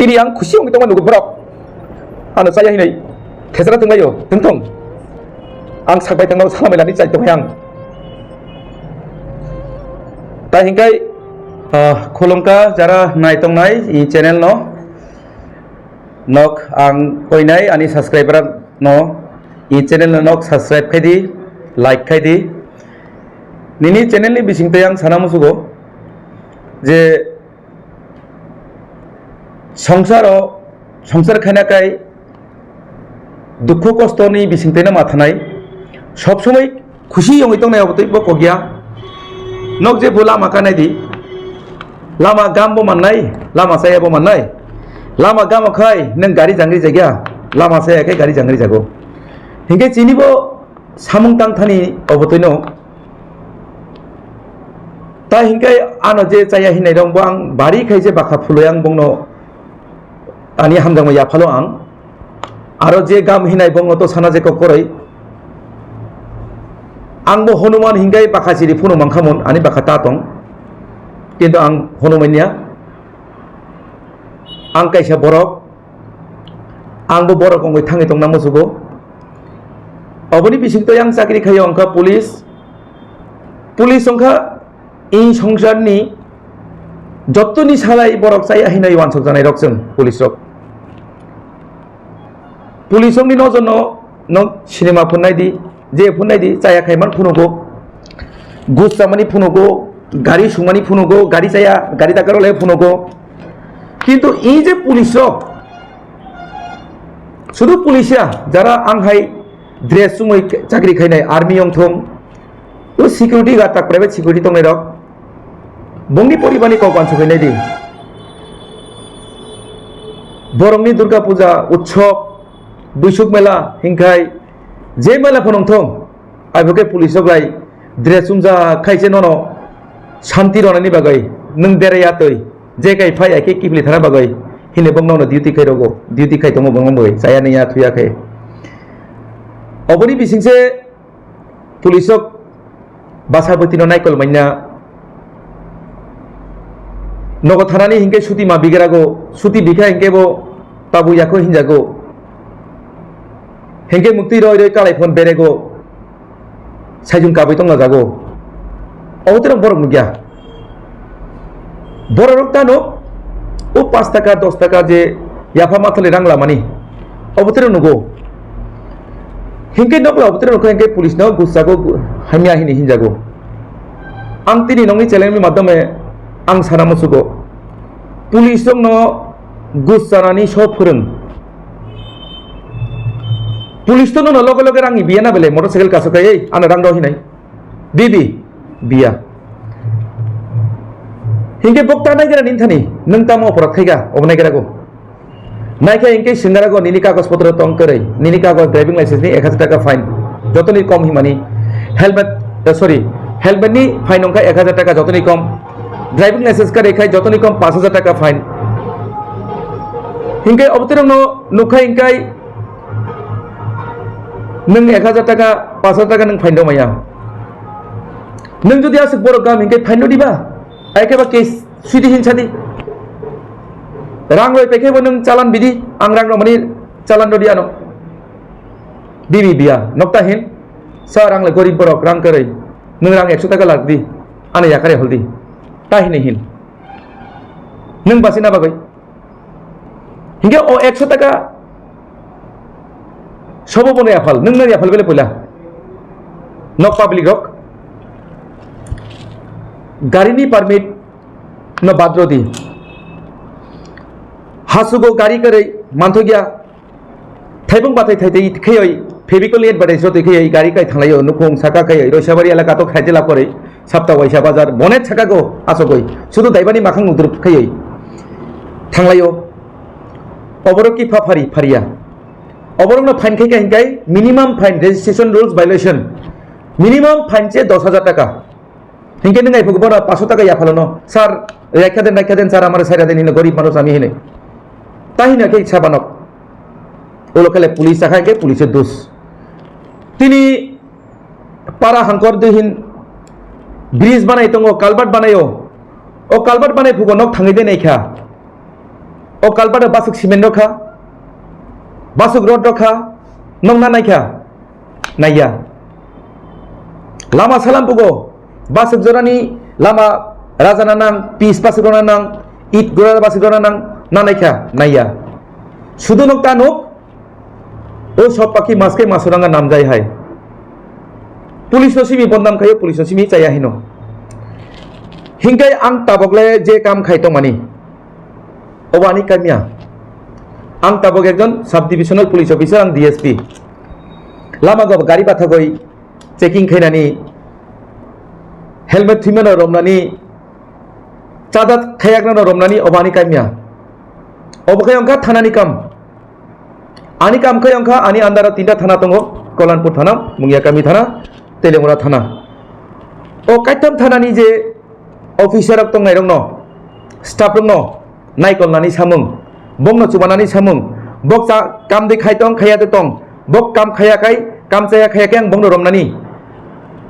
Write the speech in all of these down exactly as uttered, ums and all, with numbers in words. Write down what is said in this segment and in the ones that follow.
Ini ang khusi wngwi tongma nugo borok. Ano chaya hinwi thesra tonglaio, tongthong. Ang sakbai tongma sana mailani chai tongwi ang. Tai hinkai, ah, khulumkha jara nai tongnai i channel no. Nok ang koinai ani subscriber no i channel no nok subscribe khai di, like khai di. Nini channel ni bising tei ang sana musugo je songsaro, songsar khaina kai dukhu kosto ni bising tei no mathanai, sob somoi khusi yongwi tongnai obo tei bo kokya. Nok je bo lama kanai di, lama gam bo mannai, lama saya bo mannai. Lama gam khai nang gari jangri jagya, lama saya khe gari jangri jago. Hinkhe chini bo samung tang thani obo tei no. Ta hinkai ano je chaya hinai rong bo ang bari khai je bakha phuloi ang bongno ani hamjakma yaphalo ang. Aro je gam hinai bongno to sana je kok koroi. Ang bo Hanuman hinkai bakha chiri phunu mankhamon ani bakha ta tong. Kintu ang Hanuman ya. Ang kaisa borok. Ang bo borok wngwi thangwi tongna musugo. Oboni bisingtwi ang chakri khaio wngkha police. Police wngkha i songsarni jottoni salai borok chaya hinwi wansok janai rok chwng police rok. Police rokni nojono no cinema phunai di, je phunai di, chaya khaiman phunugo, gus chamani phunugo, gari sungmani phunugo, gari chaya, gari dakar le phunugo. Kintu i je police rok, sudu police ya, jara ang hai dress sumui chakri khainai, army yong thung, o security guard tak private security tongnai rok, bongni poribani kok wansuk khainai di. Borokni Durga Puja, Utsob, Buisuk Mela, hinkhai je mela phano wngthong, abo khe police rok lai dress chumjak khai se nono shanti ronani bagwi nwng berai ya twi, je kai phai ya khe kiphilwi thana bagwi hini bok nono duty khai rogo, duty khai tongo bongno bagwi chaya nung ya thuya khe. Oboni bising se police rok basa bwtwi no naikol manya. Nogo thanani hinkhe suti ma bigrago, suti bikha hinkhe bo tabuk yakho hinjago. Hinkhe muktwi roi roi kalai phone berego, saijung kabui tongna jago. Obo terong borok nukya. Borok rok tano o paanch taka, dos taka je yapha mathali rang lamani, obo terong nugo. Hinkhe nokla obo terong nukha hinkhe police no gusago, hamya hini hinjago. Ang tini nokni channel ni madhyome ang sana musugo. Police rokno gus chanani so phwrwng. Police to nono loge loge rangni biya na bele motorcycle kaso kai, "Ei, ano rang rw hinai." Bibi, biya. Hinkhe bokta naigra ninthani, nwng tamo oporad khaika, obo naigra go. Naikhe hinkhe singara go nini kagoj potro tong kwrwi, nini kagoj driving license ni ek hajar taka fine. Jotoni kom himani helmet, eh, sorry, helmet ni fine wngkha ek hajar taka jotoni kom. Driving license kwrwi khai jotoni kom paanch hajar taka fine. Hinkhe obo terong no nukha hinkhe nwng ek hajar taka, paanch hajar taka nwng fine rw maya. Nwng jodi aswk borok gam hinkhe fine rw diba? Ai khe ba case sidi hin sadi. Rang roi pekhe bo nwng chalan bidi, ang rang rw mani chalan rw di ano. Bibi biya, nokta hin, sa rang le gorib borok rang kwrwi, nwng rang ekso taka lak di, ano yakari hol di. Ta hinwi hin. Nwng basi na bagwi. Hinkhe o ekso taka sobo bono yaphal, nwng no yaphal bele poila. Nok public rok. Gari ni permit no badro di. Hasugo gari kwrwi manthokya. Thaibung bathai thai thai kheyoi, Fevicol ni advertise rw twi kheyoi, gari kai thanglaio, nukhung saka kheyoi, Roisabari elaka to khaijela kwrwi, sapta waisa bazar, bonet saka go asogoi, sudu daibani makhang nudrup kheyoi thanglaio. Oborok ki pha phari, phariya. Oborok no fine khai ka hinkai, minimum fine, registration rules violation. Minimum fine che dos hajar taka. Hinkhe nwng ai phugu bono paanch sho taka yaphalo no, "Sir, raikha den, raikha den, sir, amare saira den," hino gorib manuj ami hino. Ta hino khe sabanok. Ulo khele police sakha hinkhe police dos. Tini para hangkor de hin bridge banai tongo, culvert banaio. O culvert banai phugo nok thangwi de naikha. O culvert o basuk cement rok kha, basuk rod rok kha, nong na nai kha? Naiya. Lama salam pugo, basuk jorani lama raja na nang, pis basuk rok na nang, it gora basuk rok na nang, na nai kha? Naiya. Sudu nok ta nuk, o sop paki maske masuranga namjai hai. Police no simi bondam khayo, police no simi chaya hino. Hingkai ang tabok le je kam khai tongmani. Obo ani kamya. Ang tabok ekjon sub divisional police officer, ang D S P. Lama go gari bathagoi checking khainani, helmet thwimano romnani, chada khayaknano romnani, obo ani kamya. Obo khe wngkha thanani kam. Ani kam khe wngkha, ani under o tinta thana tongo, Kollanpur thana, Mungiakami thana, Teliamura thana. O kaitham thanani je officer rok tongnai rokno, staff rokno naikolnani samung, bokno chubanani samung, bok cha-, kam de khai tong, khaya de tong, bok kam khaya khai, kam chaya khaya khe ang bokno romnani.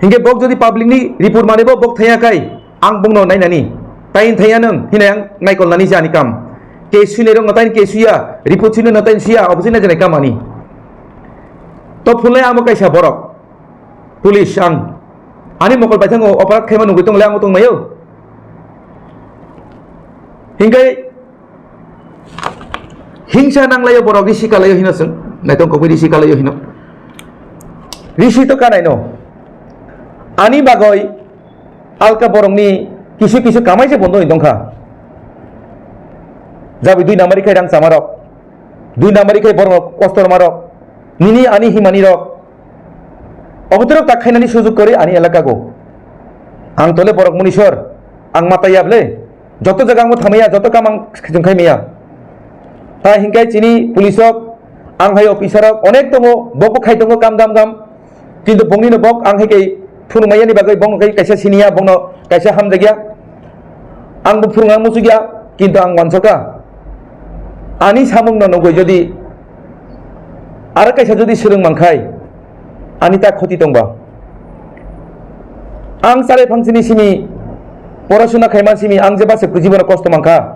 Hinkhe bok jodi public ni report manwi bo bok thaya khai, ang bokno nainani. Tain thaya nang, hinai ang naikolnani se ani kam. Case sui nai rokno tain case suya, report sui nai no tain suya, obo se nai jani kam ani. To phunlai amo kaisa borok. Police ang. Ani mokol baithango operate khaima nugwi tongole ang tongmaio. Hingkai hingsa nanglaio borok risi kalaio hino chwng. Naitong kobwi risi kalaio hino. Risi to kanaino. Ani bagoi alka borokni kisu kisu kamai se bondo ni dongkha. Jabi dui nambari khai rang chamarok. Dui nambari khai borok kosto rwmarok. Nini ani himani rok. Obotorok tak khainani sujuk kori ani elaka go. Ang tole borok munisor, ang mata yable, joto jaga ang thamaya, joto kam ang khejong khaimaya. Ta hinkai chini police rok, ang hai officer rok, onek tongo, bokbo khai tongo kam gam gam. Kintu bongni no bok ang hai kai phunukmaya ni bagwi bongno kai kaisa siniya, bongno kaisa hamjakya. Ang bo phunukna muchukya, kintu ang wansokha. Ani samung no nugwi jodi aro kaisa jodi swrwng mankhai, ani ta khoti tongba. Ang chare phangsini simi, porasuna khaima simi, ang je base kujibo no kosto mankha.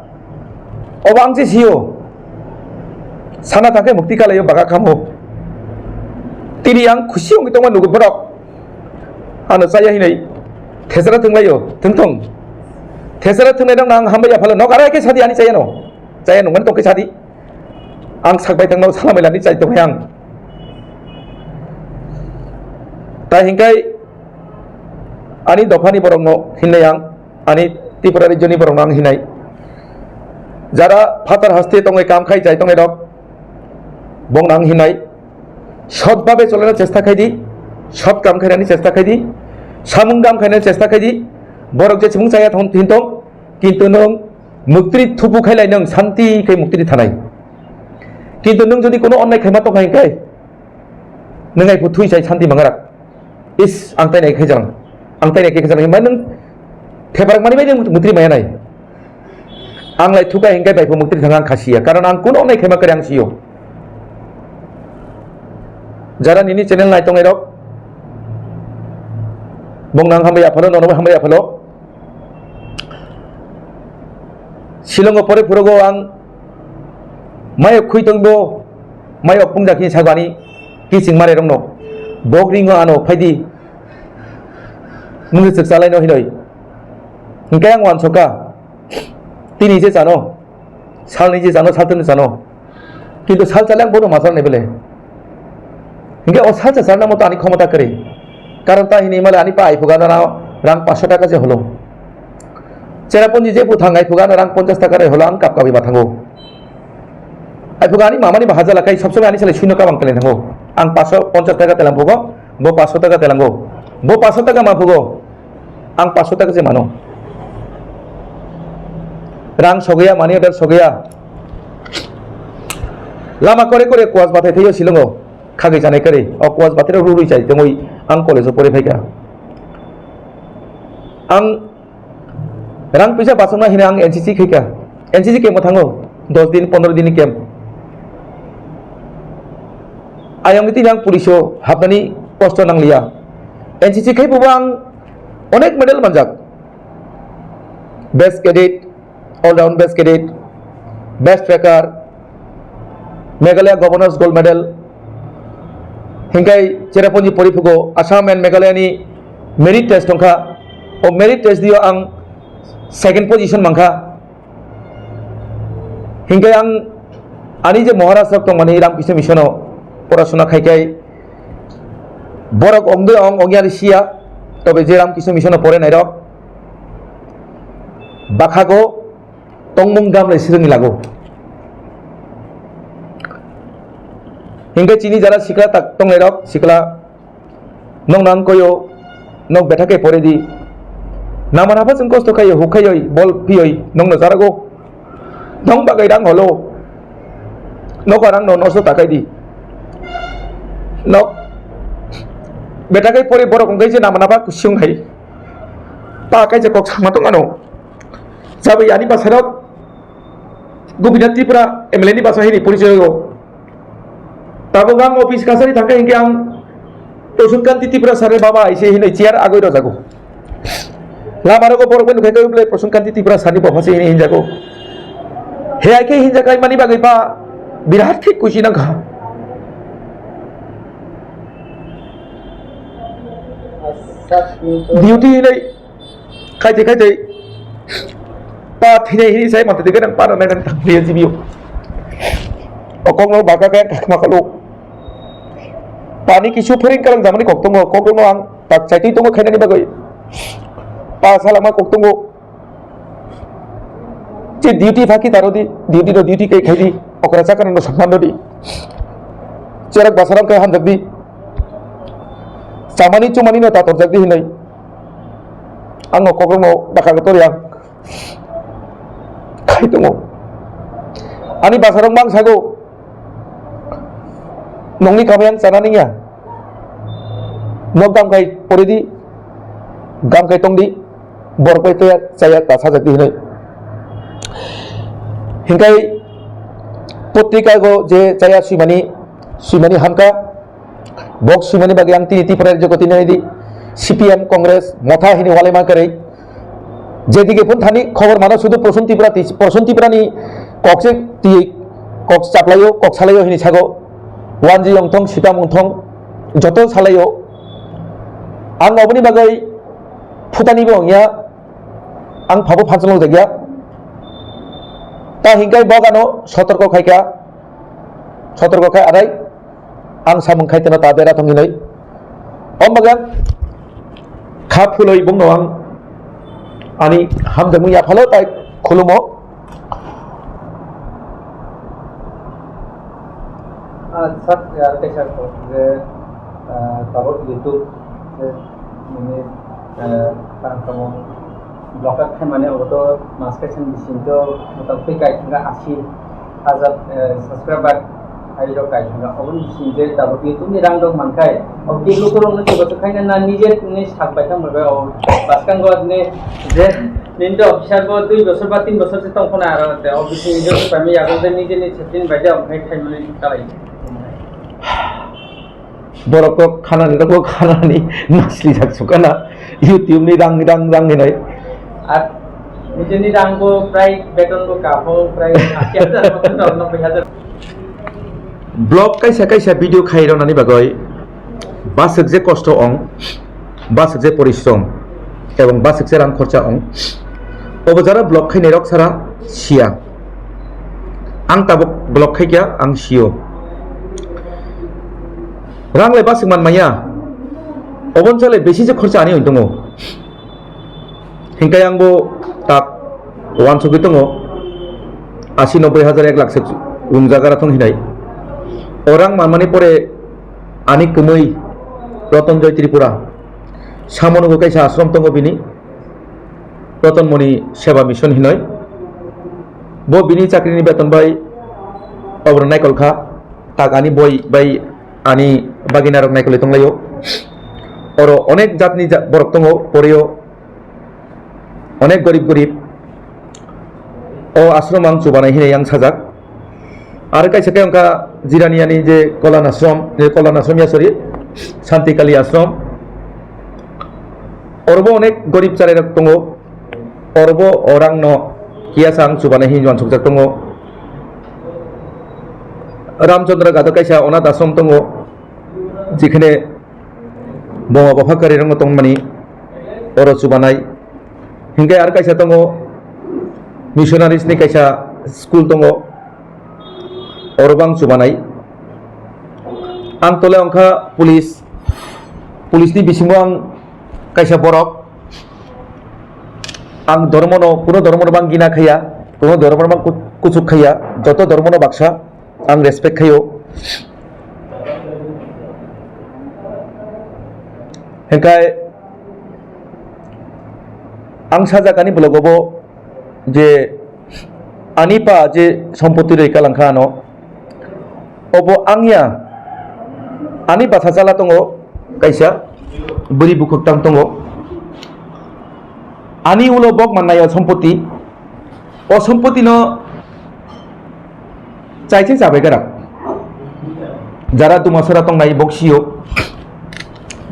Obo ang se sio. Sana thangkhe mukti kalaio baga khamo. Tini ang khusi wngwi tongma nugo borok. Ano chaya hinai. Thesara thwnglaio, thwngthong. Thesara thwngnai rokno ang hambai yaphalo. Nok aro khe sadi ani chaya no. Chaya nungmani tongkhe sadi. Ang sakbai tangno salamai lani chai tongnai ang. Tai hinkai ani dophani borokno hinnai ang. Ani Tripura rajyoni borokno ang hinai. Jara phatar haste tongwi kam khai chai tongnai rok, bongno ang hinai. Sot babe cholana chesta khai di, sot kam khainani chesta khai di, samung kam khainani chesta khai di. Borok je chimung chaya thon thin tong, kintu nwng muktri thupu khailai nwng santi khai muktri thanai. Kintu nwng jodi kono onnai khaima tong hai kai, nwng ai phu thui sai santi mangarak. Is, ang tai nai khe jang. Ang tai nai khe jang. Himba nwng theparak mani bai nwng mutri maya nai. Ang lai thukai hingkai bai phu mutri thang ang khasiya. Karon ang kuno nai khema kare ang siyo. Jara nini channel nai tongnai rok, bong nang hambai aphalo, nono hambai aphalo. Shillongo pore phurogo ang mayok khui tongbo, mayok pungjak hini sagani kiching mare rokno. Bok ringo ano phaidi. Mungwi chwk chalaino hinoi. Hinkhe ang wansokha. Tini je chano. Salni je chano, saltini chano. Kintu sal chale ang bono ma charnai bele. Hinkhe o sal cha charna moto ani khomota kwrwi. Karon ta hini male ani pa aiphuga no rang paanch sho taka je holo. Cherrapunji je buthang aiphuga no rang ponchash taka rwi holo ang kap kabi ma thango. Aiphuga ani mamani bahaja lakai sob somoi ani salai suino kabang kele thango. Ang paanch sho ponchash taka telang phugo, bo paanch sho taka telango. Bo paanch sho taka ma phugo. Ang paanch sho taka se mano. Rang sogaya, money order sogaya. Lama kore kore kuas bathai thaio Shillongo. Khagwi chanai kwrwi. O kuas bathai rok rurwi chai tongwi ang college o pore phaikha. Ang rang pisa bachokna hino ang N C C khaikha. N C C camp o thango. Dos din, pondro din ni camp. Ayang tini ang police o hapnani kosto nangliya. N C C khai bo ang onek medal manjak. Best cadet, all round best cadet, Best Tracker, Meghalaya Governor's Gold Medal, hinkai Cherrapunji Poriphugo Assam and Meghalaya ni merit test tongkha. O merit test dio ang second position mankha. Hinkai ang ani je Maharaj rok tongmani Ramkrishna Mission o porasona khaikai borok ongde ong ongya ri siya, tobe je Ramkrishna Mission o porenai rok bakhago tongmung gamle sirwngni lago. Hinke chini jara sikla tak tongnai rok, sikla nokno ang koyo, nok betha khe pore di. Naman hapha chwng kosto khayo, huk khayoi, bol phiyoi, nokno jarago. Nong bagai rang holo. Noka rang no nosto takai di. Nok betha khe pore borok wngkai je naman hapha kusiung hai. Pa kaisa kok sama tong ano. Jabai ani bwsarok Gopinath Tripura M L A ni bwsa hini porichoy o. Tabuk ang office kasari thangkha hinkhe ang Prasun Kanti Tripura sir ni baba aise hinwi chair agoi rw jago. Lama rogo borok bai nukhai khe Prasun Kanti Tripura sir ni baba se hinwi hinjago. He aike hinjakai mani bagwi pa birat khe kuchi nangkha. Duty hinwi Khaitwi khaitwi pa thinai hini sai mantwi twi ganang pa nang nang tang phuya jibio. O kok no baka kaya kakma kalo. Pani kisu phering kalang jamani kok tongo, kok no ang tak chaitwi tongo khainani bagwi. Pa salama kok tongo. Je duty phaki taro di, duty no duty kai khai di, okra chakra no sampan di. Cherak basarang kai hamjak di. Chamani chumani no tator jak di hinai. Ang no kokrok no baka kotor yang khai tongo. Ani basarok mang sago. Nongni kamai ang chana ningya. Nok gam kai pori di. Gam kai tong di. Borok bai kaya chaya ta sajak di hinai. Hinkai potrika go je chaya suimani, suimani hamka. Bok swimani bagwi ang tini Tripura rajyo gotini nai di. C P M, Congress, Motha hini walai ma kwrwi. Jedige phun thani khobor mano sudu Prasun Tripura ti, Prasun Tripura ni kok se ti kok chaplaio, kok salaio hini sago. Wanji ongthong, Sita mungthong, joto salaio. Ang oboni bagwi phutani bo wngya, ang phabo phanchalo jakya. Ta hinkai bok ano sotorko khaika, sotorko khai arai. Ang samung khai teno ta dera thong hinoi. Om bagan kha phuloi bung no ang ani hamjakmung yaphalo tai khulumo. Ah, sir, ya, kaisa kok je, ah, tabok YouTube, je, ini, eh, tang tamo vlog khaimani obo to mas kaisa ni bising to motamoti kaithanga asi hajar, eh, subscriber hai rok kaithanga. Oboni bising je tabuk YouTube ni rang rok mankhai, obo khe lukurok no chubachu khaina na nije ni sak bai thang bai o bwskango ni je nini to officer bo dui bosor ba tin bosor se tong khona aro te o bising je paimani yago je nije ni setting bai de omo khai khaimani kalai. Borok kok khanani rok kok khanani nasli jak sukana YouTube ni rang rang rang hinoi. Ar nijeni rang bo prai beton bo kaphong prai ashi hajar moto rok noboi hajar. Vlog kaisa kaisa video khai rwnani bagwi baswk je kosto ong, baswk je porishrom ebong baswk je rang khorcha ong, obo jara vlog khainai rok sara siya. Ang tabuk vlog khaikya ang sio. Rang le baswk man maya. Obon chale besi je khorcha ani tongo. Hinkai ang bo tak wansugwi tongo. Asi noboi hajar ek lakh se wngjaga rathong hinai. O rang manmani pore ani kwmwi Roton Joy Tripura. Samonugo kaisa ashram tongo bini. Roton Moni Seva Mission hinoi. Bo bini chakrini beton bai oborok naikol kha. Tak ani boi bai ani bagina rok naikol tonglaio. Oro onek jatni ja-, borok tongo, porio onek gorib gorib. O ashram ang chubanai hinai yang sajak. Aro kaisa khe wngkha Jirani ani je Kolana Ashram, je Kolana Ashram ya, sorry, Santi Kali Ashram. Orobo onek gorib charairok tongo. Orobo o rangno kiyasa ang chubanai hinwi uansukjak tongo. Ramchandra Gado kaisa onath ashram tongo, jekhane buma bapha kwrwirokno tongmani oro chubanai. Hinkhe ar kaisa tongo, missionaries ni kaisa school tongo, oro bang chubanai. Ang tole wngkha police, police ni bisingo ang kaisa borok. Ang dhormono, kuno dhormono bang gina khaya, kuno dhormono bang ku-, kuchuk khaya, joto dhormono baksa ang respect khayo. Hinkhe ang sajak ani vlog o bo je ani pa je sompoti rwi kalangkha ano, obo angya ani basa chala tongo kaisa, bwrwi bukhuk tang tongo, ani ulo bok mannai o sompoti, o sompoti no chaichai chabai garak. Jara Dumasara tongnai bok sio,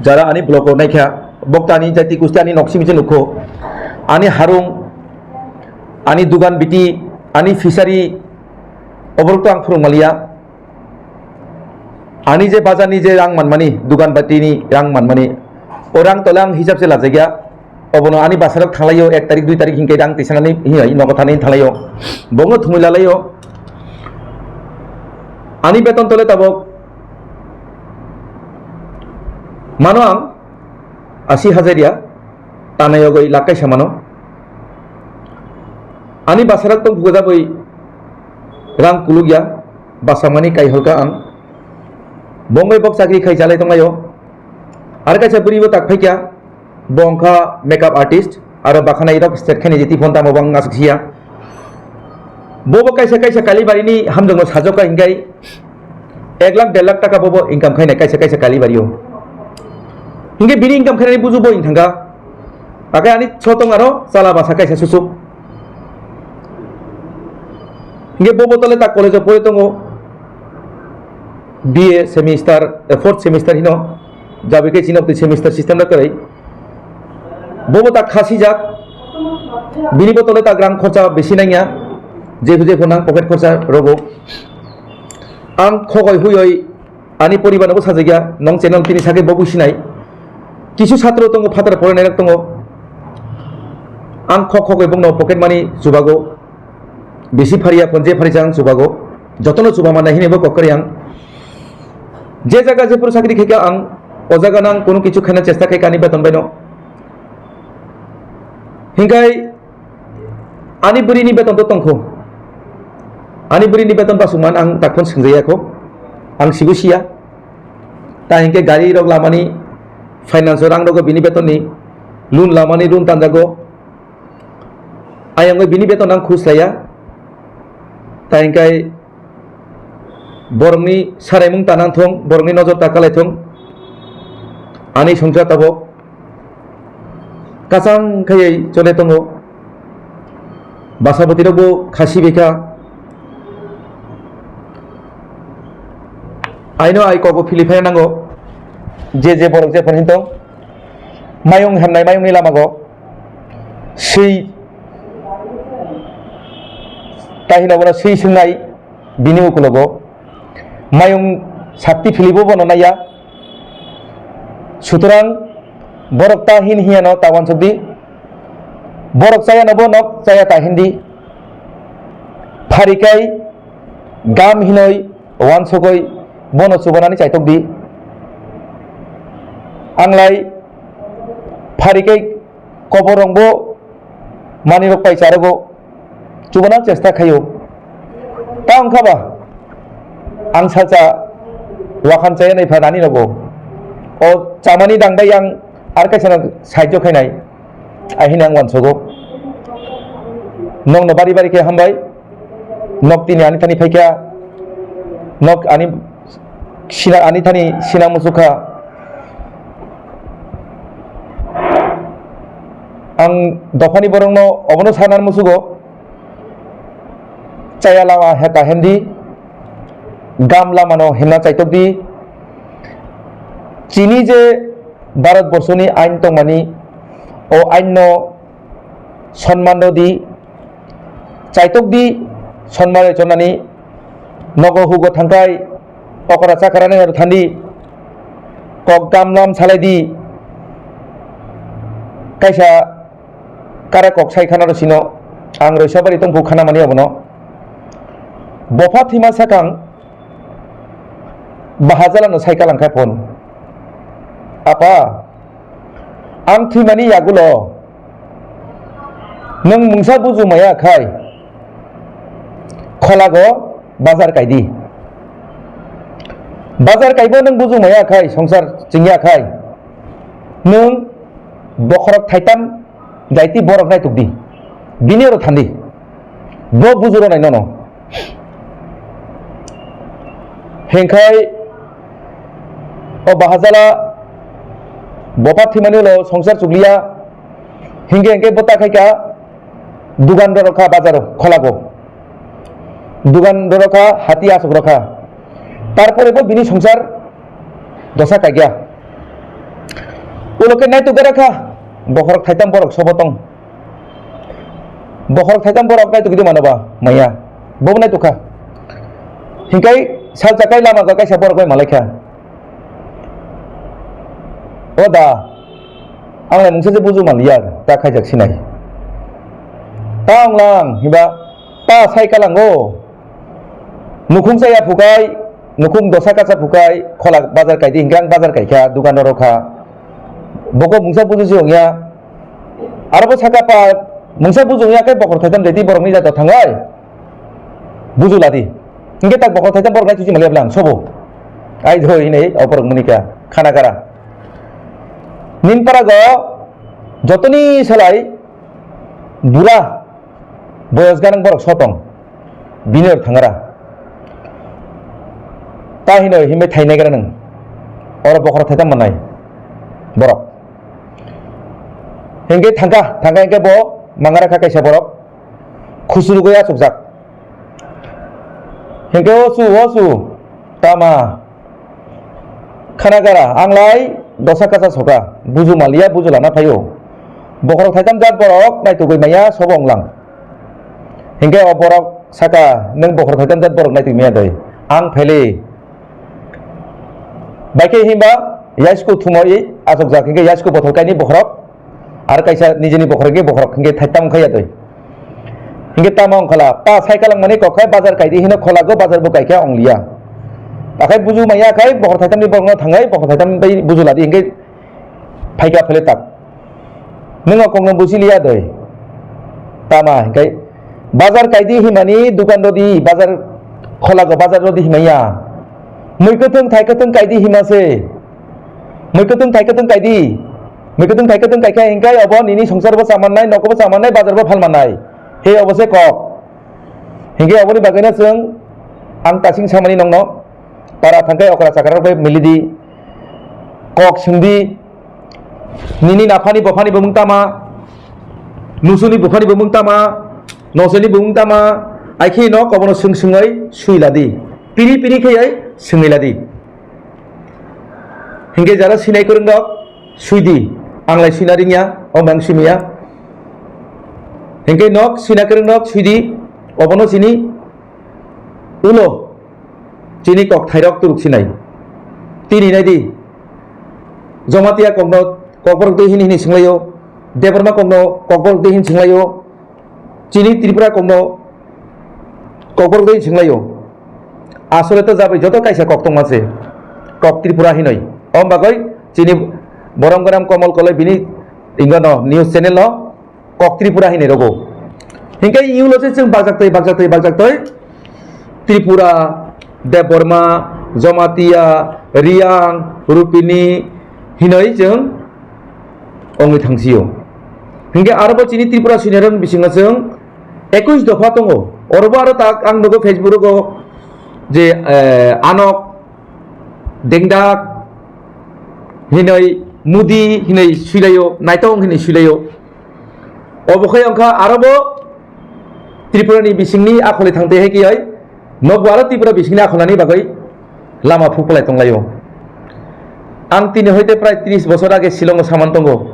jara ani vlog o naikha, bok ta ani jati kusti ani nok simi se nukho, ani harung, ani dugan biti, ani fishery, oborok to ang phwrwng maliya. Ani je bazar ni je rang manmani, dugan bati ni rang manmani, o rang tole ang hisab se lajagya. Obono ani basarok thanglaio, ek tarik, dui tarik hinkhe rang tisanani hinwi nogo thani thanglaio. Bongno thumui lalaio. Ani beton tole tabok mano ang asi hajar ya, tanai yogoi lakh kaisa mano. Ani basarok tong bugajaboi rang kulukya, basamani kaiholka ang. Bongbai bok chakri khai chalai tonglaio. Ar kaisa bwrwi bo tak phaikya, bo wngkha makeup artist, aro bakhanairok state khaini jiti phone tamo bo ang aswk siya. Bo bo kaisa kaisa Kalibari ni hamjakno sajokha hinkhe ek lakh der lakh taka bo bo income khainai kaisa kaisa Kalibari o. Hinkhe bini income khainani buju bo wng thangkha. Akai ani sotong aro chala basa kaisa susuk. Hinkhe bo bo tole ta college o pori tongo. B A semester, eh, fourth semester hino, jabi khe chini semester system da kwrwi. Bobo ta khasijak, bini botole ta rang khorcha bisi nangya, jephu jephu nang pocket khorcha rogo. Ang khogoi huyoi ani poribar no sajagya, nong channel tini sakhe bo businai. Kisu satro tongo, phataro porinai rok tongo. Ang khok khogoi bongno pocket money chubago. Bisi phariya phone je phari chang chubago. Jotono chuba manai hinwi bo kok kwrwi ang. Je jaga jephuru chakri khaikha ang, o jaga nang kunu kichu khaina chesta khaikha ani beton baino. Hinkhai ani bwrwini beton to tongkho. Ani bwrwini beton basukman ang takhon swngjayakho. Ang sibo siya. Ta hinkhe gari rok lamani finance o rang rogo bini beton ni. Loan lamani loan tanjago. Ayang bai bini beton ang khus laiya. Tai hingkai borokni saraimung ta nang thung, borokni nojor ta kalai thung. Ani songsa tabok kachang khaiwi chole tongo. Basa bwtwi rokbo khasi bai kha. Aino ai kogo philip hai nango. Je je borok je phone hintong. Mayung hemnai mayungni lamago. Swi tahino bono swi swngnai bini ukulogo mayung sakti philibo bono naiya. Sutorang borok ta hin hiyano ta wansukdi, borok chayano bo nok chaya ta hindi. Pharikai gam hinoi wansugoi bono chubanani chaitokdi. Anglai pharikai koborongbo manwirok pai charogo chubana chesta khaio. Ta wngkha ba ang salsa wakhan chaya nai pha nani rogo. O chamani dangbai ang ar kaisa no saijo khainai. Ahini ang wansogo. Nokno bari bari khe hambai. Nok tini ani thani phaikha. Nok ani sina ani thani sina musukha. Ang dophani borokno obono sanan musugo. Chaya lama heta hendi. Gam lamano himna chaitokdi. Chini je Bharat borso ni ain tongmani, o ain no sonman rw di, chaitok di, sonman rw chonani, Nogo hugo thangkai, okra chakra nai aro thandi, kok gam lam salai di, kaisa kare kok sai khana ro sino, ang roi sabari tongphu khana mani abono. Bopha thima sakang, Bahajala no sai kalang kha phone. Apa, ang thwimani yagulo nwng mungsa buju maya khai kholago bazar kaidi. Bazar kaibo nwng buju maya khai, songsar chingya khai nwng bokhorok thaitam daiti borok naitukdi. Bini oro thandi. Bo bujuro nai nono. Hengkhai o Bahajala bopha thwimani ulo songsar chukliya. Hingke hingke bo ta khaika dugan rorokha bazaro kholago. Dugan rorokha hati asuk rokha. Tarpore bo bini songsar dosa kagya. Ulo ke naituk gara kha. Bokhorok thaitam borok sobo tong. Bokhorok thaitam borok naituk di mano ba maya. Bo naituk kha. Hingkai salsa kai lama ga kaisa borok bai malai kha. O da, ang lai mungsa je buju maliya, ta khaijak sinai. Ta onglang, hiba, ta sai kalango. Nukhung chaya phukai, nukhung dosa kacha phukai, khola bazar kaidi, hingke ang bazar kaikha, dukan oro kha. Boko mungsa buju se ongya. Aro bo saka pa, mungsa buju ongya khe bokhorok thaitam redi borokni jato thanglai. Buju ladi. Hingke tak bokhorok thaitam borok nai tuji maliya bwlang, sobo. Ai doi hinui, o borok munika, khana kara. Nin parago, jotoni salai, bura, boyos ganang borok sotong. Bini oro thangra. Ta hino himbe thai negra nang. Oro bokhorok thaitam manai. Borok. Hingke thangka, thangka hingke bo mangara kha kaisa borok. Khusuru goi achukjak. Hingke o su, o su. Tama. Khana gara, ang lai dosa kacha soka, buju maliya, buju lana phaio. Bokhorok thaitam jat borok naitugwi maya, sobo wnglang. Hingke o borok saka, nwng bokhorok thaitam jat borok naitugwi maya doi. Ang phaile. Baikhe himba, yaisko thumoi achukjak, hingke yaisko bothol kaini bokhorok. Ar kaisa nijini bokhorok hingke bokhorok hingke thaitam wngkha ya doi. Hingke tamo wngkhala, pa sai kalang mani kok khai bazar kaidi hino kholago bazar bo kaikha ongliya. Akhai buju maya khai bokhorok thaitam ni borokno thangai bokhorok thaitam bai buju ladi hingke phaika phele tak. Nwng o kokno buji liya doi. Tama hingke bazar kaidi himani dukan rodi bazar kholago bazar rodi himaya. Mui kwthwng thai kwthwng kaidi hima se. Mui kwthwng thai kwthwng kaidi. Mui kwthwng thai kwthwng kaikha hingkai obo nini songsar bo chamannai, nogo bo chamannai, bazar bo phalmannai. He obo se kok. Hingke oboni bagwino chwng ang tasing samani nongno para thangkai okra chakra rok bai milidi. Kok swngdi. Nini naphani bophani bumung tama. Nusuni buphani bumung tama. Noseni bumung tama. Aikhe no kobono swng swngoi suiladi. Piri piri khe ai swngiladi. Hingke jara sinai kwrwng rok suidi, ang lai sina ringya, o mang simiya. Hingke nok sina kwrwng rok suidi, obono chini ulo chini kok thairok turuk sinai. Tini naidi, Jamatia kokno kokborok dei hini hini swnglaio, Debbarma kokno kokborok dei hini swnglaio, Chini Tripura kokno kokborok dei swnglaio. Asole to jabri joto kaisa kok tongma se. Kok Tripura hinoi. Om bagoi chini borom goram Komol Koloi bini ingano news channel no kok Tripura hinoi rogo. Hingke iulo se chwng bakjak toi, bakjak toi, bakjak toi. Tripura, Debbarma, Jamatia, Riang, Rupini hinoi chwng ongwi thangsio. Hingke aro bo chini Tripura senior rok bisingo chwng ekwis dopha tongo. Orobo aro tak ang nugo Facebook rogo je, eh, Anok, Dengdak hinoi, Mudi hinoi suilaio, Naitong hinoi suilaio. Obo khe wngkha aro bo Tripura ni bisingni akholi thangtwi hai kiyai nokbo aro Tripura bisingni akholnani bagwi lama phuk phalai tonglaio. Ang tini hoite prai tris bosor age Shillong o saman tongo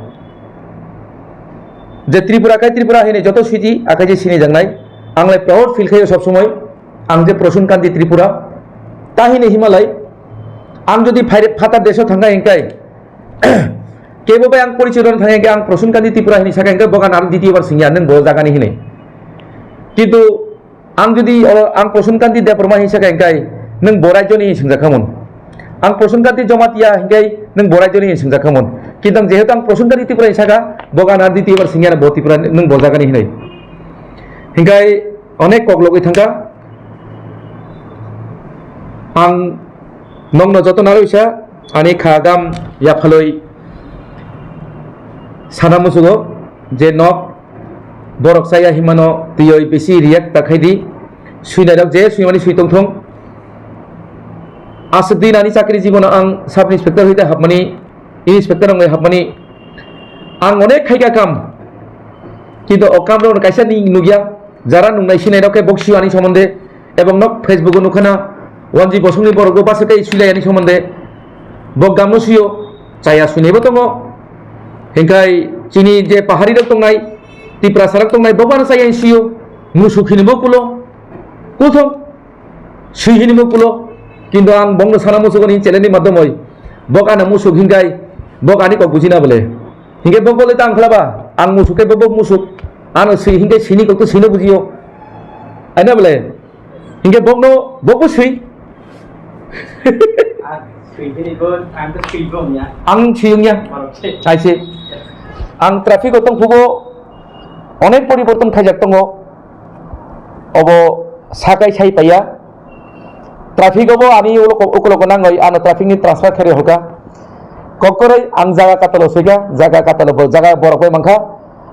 je Tripura kai Tripura hinwi joto siji akai je sini jangnai. Ang lai proud feel khaio sob somoi. Ang je Prasun Kanti Tripura, ta hini Himalay, ang jodi phaire-, phatar deso thangkha hingkai, kebo bai ang porichoi rwna thangya hingke ang Prasun Kanti Tripura hini sakha hingke bogan aro ditiyo bar singya nwng bo jagani hinwi. Kintu ang jodi oro ang Prasun Kanti Debbarma hini sakha hingkai nwng bo rajyoni hinwi singjakhamon. Ang Prasun Kanti Jamatia hingkai nwng bo rajyoni hinwi singjakhamon. Kintu ang jehetu ang Prasun Kanti Tripura hini sakha bogan aro ditiyo bar singya bo Tripura nwng bo jagani hinwi. Hingkai onek kok logwi thangkha. Ang nokno joto narwisa ani kha gam yaphalwi sana musugo je nok borok chaya himano twiwi bisi react ta khaidi, swinairok je swimani swi tongthung. Aswk din ani chakri jibono ang sub inspector hwite hapmani, inspector wngwi hapmani ang onek khaikha kam, kintu o kamrokno kaisa ni nukya. Jara nungnai sinai rok khe bok sio ani somonde, ebong nok Facebook o nukha na, wanji bosongni borok bo basa tei silai ani somonde, bok gamno sio, chaya suinaibo tongo. Hingkai chini je pahari rok tongnai, Tiprasa rok tongnai, bok bana chaya sio, musuk hinwi bo kulo, kuthok, sui hinwi bo kulo, kintu ang bokno sana musugo ni channel ni madhyamoi, bok ano musuk hingkai, bok ani kok bujina bole. Hingke bok bole tang khlaba, ang musuk ke bok musuk, ano swi hingke sini kok to sino bujio. Aina bole, hingke bok no, bok bo swi. Ang swi bini bo, ang to swi bo ya. Ang swi ya. Marok se. Ai se. Ang traffic o tong phugo, onek poriborton khaijak tongo. Obo sakai sai paiya. Traffic obo ani ulo-, ukoloko nangoi ano traffic ni transfer khe holka. Kokkoroi ang jaga katalo soika, jaga katalo bo-, jaga borok bai mankha.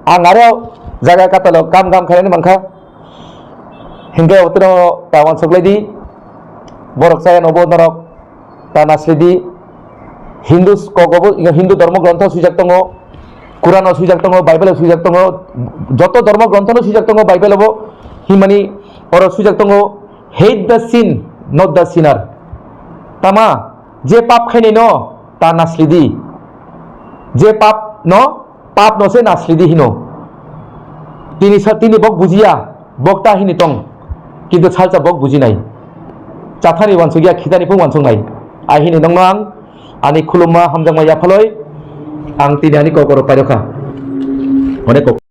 Ang aro jaga katalo kam gam khainani mankha. Hingke otro ta wansuk lai di. Borok chaya no bo norok. Ta nasridi, Hindu kogobo, Hindu dhormo grontho swijak tongo, Quran o swijak tongo, Bible o swijak tongo, joto dhormo grontho no swijak tongo, Bible o bo himani oro swijak tongo, "Hate the sin, not the sinner." Tama, je pap khainai no, ta nasridi. Je pap no, pap no se nasridi hino. Tini sa-, tini bok bujiya, bok ta hini tong. Kintu salsa bok bujinai. Chathani wansukya, khitani phung wansuknai. Ai hini nongno ang, ani khulumma hamjakma yaphaloi, ang tini ani kokoro pairokha. Onek kok-